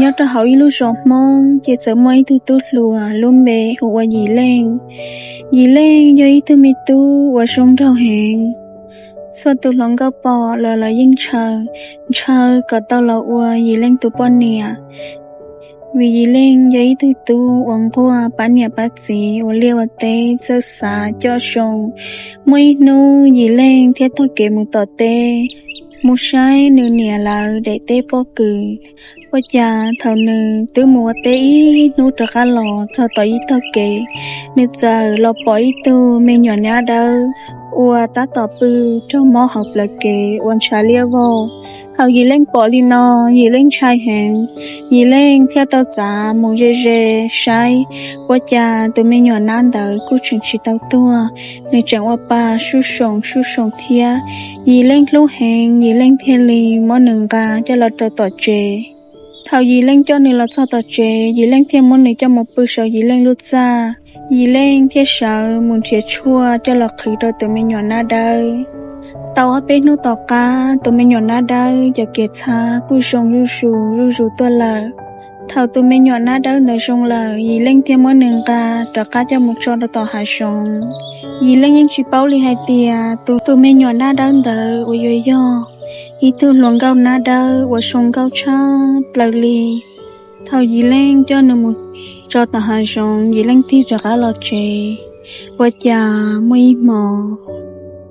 Nyob rau hauv ib lub zos Hmoob ces txawm muaj ib tug tub hluas lub npe hu ua Yim Leej. Yim Leej yog ib tug me tub uas zoo nraug heev. Txhua tus hluas nkauj pom los lawv yeej ntshaw, ntshaw kom tau los ua Yim Leej tus poj niam. Vim Yim Leej yog ib tug tub uas nquag pab niam pab txiv ua liaj ua teb txawj xav coj zoo. Muaj ib hnub Yim Leej thiaj taug kev mus tom teb, mus saib nws niam lawv daim teb pob kws. Ua cas thaum nws twb mus ua teb ib hnub rov qab los txog tom ib tog kev, nws txawm los pom ib tug me nyuam nab dawb uas tab tom pw raug mob hauv plawv kev uas ntshav liab vog. Thaum Yim Leej pom li no, Yim Leej ntshai heev. Yim Leej thiaj tau txav mus ze ze saib, ua cas tus me nyuam nab ntawd kuj tseem tsis tau tuag, nws tseem ua pa sub soom sub soom thiab. Yim Leej hlub heev, Yim Leej thiaj li muab nws nqa coj los rau tom tsev. Thaum Yim Leej coj nws los txog tom tsev, Yim Leej thiaj muab nws coj mus pw saum Yim Leej lub txaj. Yim Leej thiaj sawv mus nrhiav tshuaj coj los qhwv rau tus me nyuam nab dawb. Tau ob peb hnub tom qab, tus me nyuam nab dawb cov kev txhab kuj zoo zuj zus zuj zus tuaj lawm. Thaum tus me nyuam nab dawb ntawd zoo lawm, Yim Leej thiaj muab nws nqa rov qab coj mus tso rau tom hav zoov. Yim Leej yeej tsis paub li hais tias tus, tus me nyuam nab dawb ntawd uas yuav yog ib tug hluas nkauj nab dawb uas zoo nkauj tshaj plaws li. Thaum Yim Leej coj nws mus tso tom hav zoov, Yim Leej tig rov qab los tsev. Ua cas muaj ib hmo,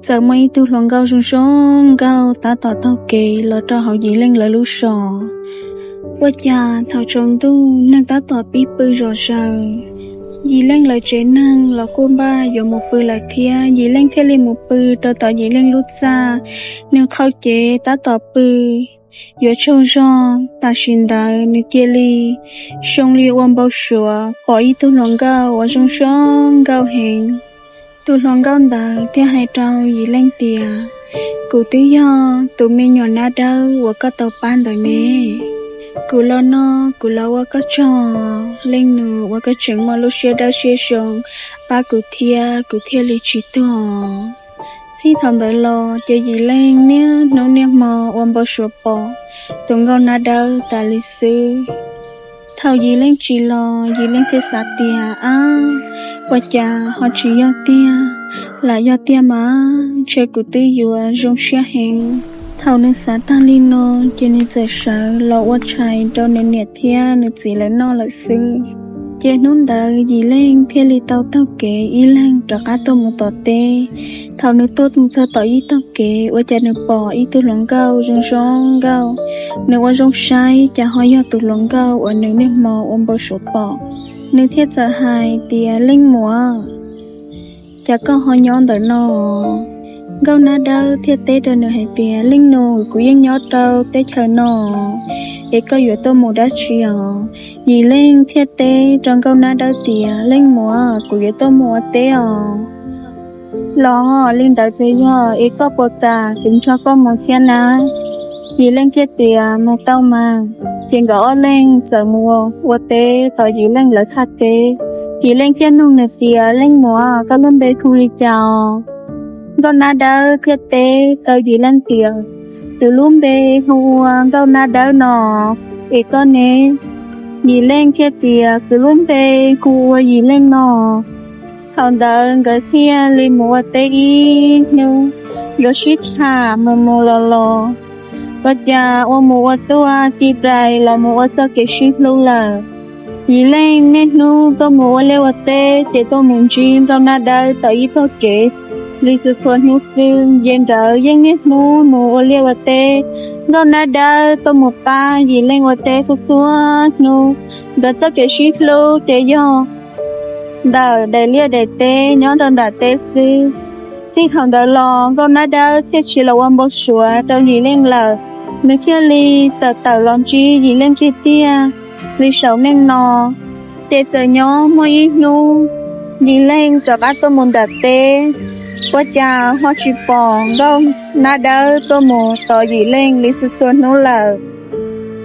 txawm muaj ib tug hluas nkauj zoo zoo nkauj tab tom taug kev los rau hauv Yim Leej lawv lub zos. Ua cas thaum tsaus ntuj neeg tab tom pib pw zom zaws, Yim Leej lawv tsev neeg los kuj npaj yuav mus pw lawm thiab. Yim Leej thiaj li mus pw rau tom Yim Leej lub txaj. Nws qhau cev tab tom pw yuav tsaug zog, tam sim ntawd nws cia li zoo li ua npau suav pom ib tug hluas nkauj uas zoo zoo nkauj heev. Tus hluas nkauj ntawd thiaj hais rau Yim Leej tias, kuv twb yog tus me nyuam nab dawb uas koj tau pab ntawd ne. Kuv los noj kuv los ua koj tsaug, Leej Nus, uas koj tseem muaj lub siab dawb siab zoo pab kuv thiab, kuv thiaj li tsis tuag. Txij thaum ntawd los ces Yim Leej niaj hnub niaj hmo ua npau suav pom tus nkauj nab dawb tas li xwb. Thaum Yim Leej tsis los, Yim Leej thiaj xav tias, ab, ua cas ho tsis yog tiag, lam yog tiag mas ntshe kuv twb yuav zoo siab heev. Thaum nws xav tag li no, ces nws txawm sawv los ua tshais rau nws niam thiab nws txiv lawv noj lawm xwb. Ces hnub ntawd Yim Leej thiaj li tau taug kev ib leeg rov qab tuaj mus tom teb. Thaum nws tuaj mus txog tom ib tog kev, ua cas nws pom ib tug hluas nkauj zoo zoo nkauj. Nws ua zoo saib cas ho yog tus hluas nkauj uas nws niaj hmo ua npau suav pom. Nws thiaj txawm hais tias, Leej Muam, cas koj ho nyob ntawm no? Nkauj nab dawb thiaj teb rau nws hais tias, Leej Nus, kuv yeej nyob rau teb chaws no, es koj yuav tuaj mus dab tsi os? Yim Leej thiaj teb rau nkauj nab dawb tias, Leej Muam, kuv yuav tuaj mus ua teb os. Los li ntawd ces yog es koj puas kam kuv nrog koj mus thiab na? Yim Leej thiaj tias, Mus tau mas. Ces nkawd ob leeg txawm mus ua teb tom Yim Leej lawv thaj teb. Yim Leej thiaj nug nws tias, Leej Muam, koj lub npe hu li cas os? Nkauj nab dawb thiaj teb rau Yim Leej tias, Kuv lub npe hu ua Nkauj Nab Dawb no, es koj ne? Yim Leej thiaj tias, Kuv lub npe hu ua Yim Leej no. Thaum ntawd nkawd thiaj li mus ua teb ib hnub, nkawd sib tham mus mus los los, ua cas ua mus ua tuaj ci rais los mus ua txoj kev sib hlub lawm. Yim Leej niaj hnub tuaj mus ua liaj ua teb ces tuaj mus ntsib Nkauj Nab Dawb tom ib tog kev li txhua txhua hnub xwb. Ces nkawd yeej niaj hnub mus ua liaj ua teb, Nkauj Nab Dawb tuaj mus pab Yim Leej ua teb txhua txhua hnub. Nkawd txoj kev sib hlub ces yog ntawm daim liaj daim teb nyob rau nram teb xwb. Txij thaum ntawd los Nkauj Nab Dawb thiaj tsis los ua npau suav rau Yim Leej lawm, nws thiaj li txawm tawm los ntsib Yim Leej tiag tiag li saum neej no. Ces txawm nyob muaj ib hnub, Yim Leej rov qab tuaj mus nram teb, ua cas ho tsis pom Nkauj Nab Dawb tuaj mus tos Yim Leej li txhua txhua hnub lawm.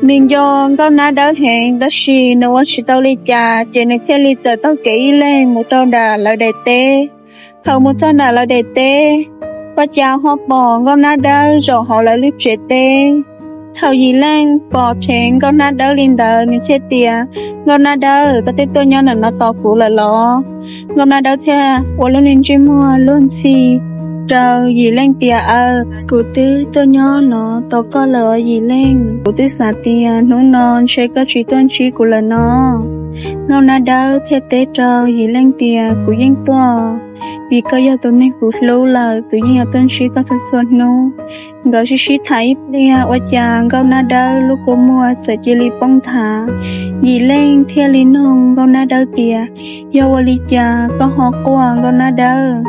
Nws nco Nkauj Nab Dawb heev tab sis nws ua tsis tau li cas ces nws thiaj li txawm taug kev ib leeg mus rau nram lawv daim teb. Thaum mus txog nram lawv daim teb, ua cas ho pom Nkauj Nab Dawb zaum hauv lawv lub tsev teb. Thaum Yim Leej pom rheev Nkauj Nab Dawb li ntawd, nws thiaj tias, Nkauj Nab Dawb, koj twb tuaj nyob ntawm no tos kuv lawm los? Nkauj Nab Dawb thiaj ua lub niag ntsej muag luag ntxhi rau Yim Leej tias, Aw, kuv twb tuaj nyob no tos koj lawm os Yim Leej. Kuv twb xav tias hnub no ntshe koj tsis tuaj ntsib kuv lawm no. Nkauj Nab Dawb thiaj teb rau Yim Leej tias, Kuv yeej tuaj, vim koj yog tus neeg kuv hlub lawm, kuv yeej yuav tuaj ntsib koj txhua txhua hnub. Nkawd sib sib tham ib pliag, ua cas Nkauj Nab Dawb lub kua muag txawm cia li poob nthav. Yim Leej thiaj li nug Nkauj Nab Dawb tias, Yog ua li cas koj ho quaj Nkauj Nab Dawb?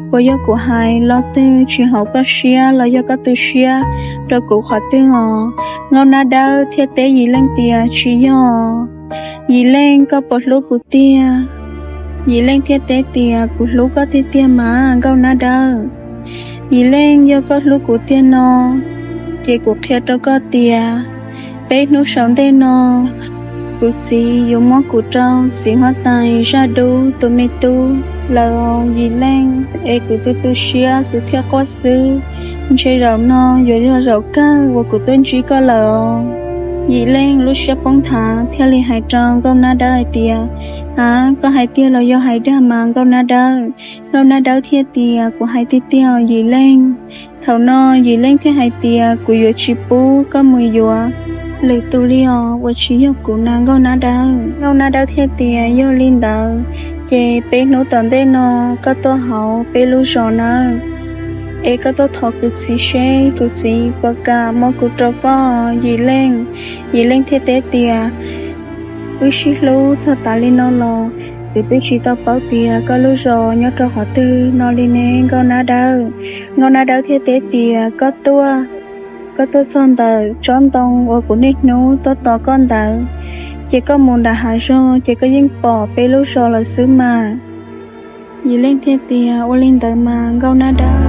Puas yog kuv hais lo twg tsis haum koj siab los yog koj tu siab rau kuv qhov twg os? Nkauj Nab Dawb thiaj teb Yim Leej tias, Tsis yog. Yim Leej, koj puas hlub kuv tiag? Yim Leej thiaj teb tias, Kuv hlub koj tiag tiag mas Nkauj Nab Dawb. Yim Leej, yog koj hlub kuv tiag no, ces kuv qhia rau koj tias, peb hnub saum ntej no kuv txiv yuav muab kuv rau txiv huab tais Zaj Dub tus me tub lawm Yim Leej, es kuv tu tu siab kuv thiaj quaj xwb. Ntshe zaum no yuav yog zaum kawg uas kuv tuaj ntsib koj lawm. Yim Leej lub siab poob nthav thiaj li hais rau Nkauj Nab Dawb hais tias, Av, koj hais tiag los yog hais dag mas Nkauj Nab Dawb? Nkauj Nab Dawb thiaj tias, Kuv hais tiag tiag Yim Leej. Thaum no Yim Leej thiaj hais tias, Kuv yuav tsis pub koj mus yuav lwm tus li os uas tsis yog kuv na Nkauj Nab Dawb. Nkauj Nab Dawb thiaj tias, Yog li ntawd ces peb hnub tom ntej no koj tuaj hauv peb lub zos nawb, es koj tuaj thov kuv txiv seb kuv txiv puas kam muab kuv rau koj Yim Leej. Yim Leej thiaj teb tias, Wb sib hlub txog tas li no los kuv twb tsis tau paub tias koj lub zos nyob rau qhov twg no li ne Nkauj Nab Dawb. Nkauj Nab Dawb thiaj teb tias, Koj tuaj, koj tuaj txog ntawm tsob ntoo uas kuv niaj hnub tuaj tos koj ntawd, ces koj mus nram hav zog ces koj yeej pom peb lub zos lawm xwb mas. Yim Leej thiaj tias, Ua li ntawd mas Nkauj Nab Dawb.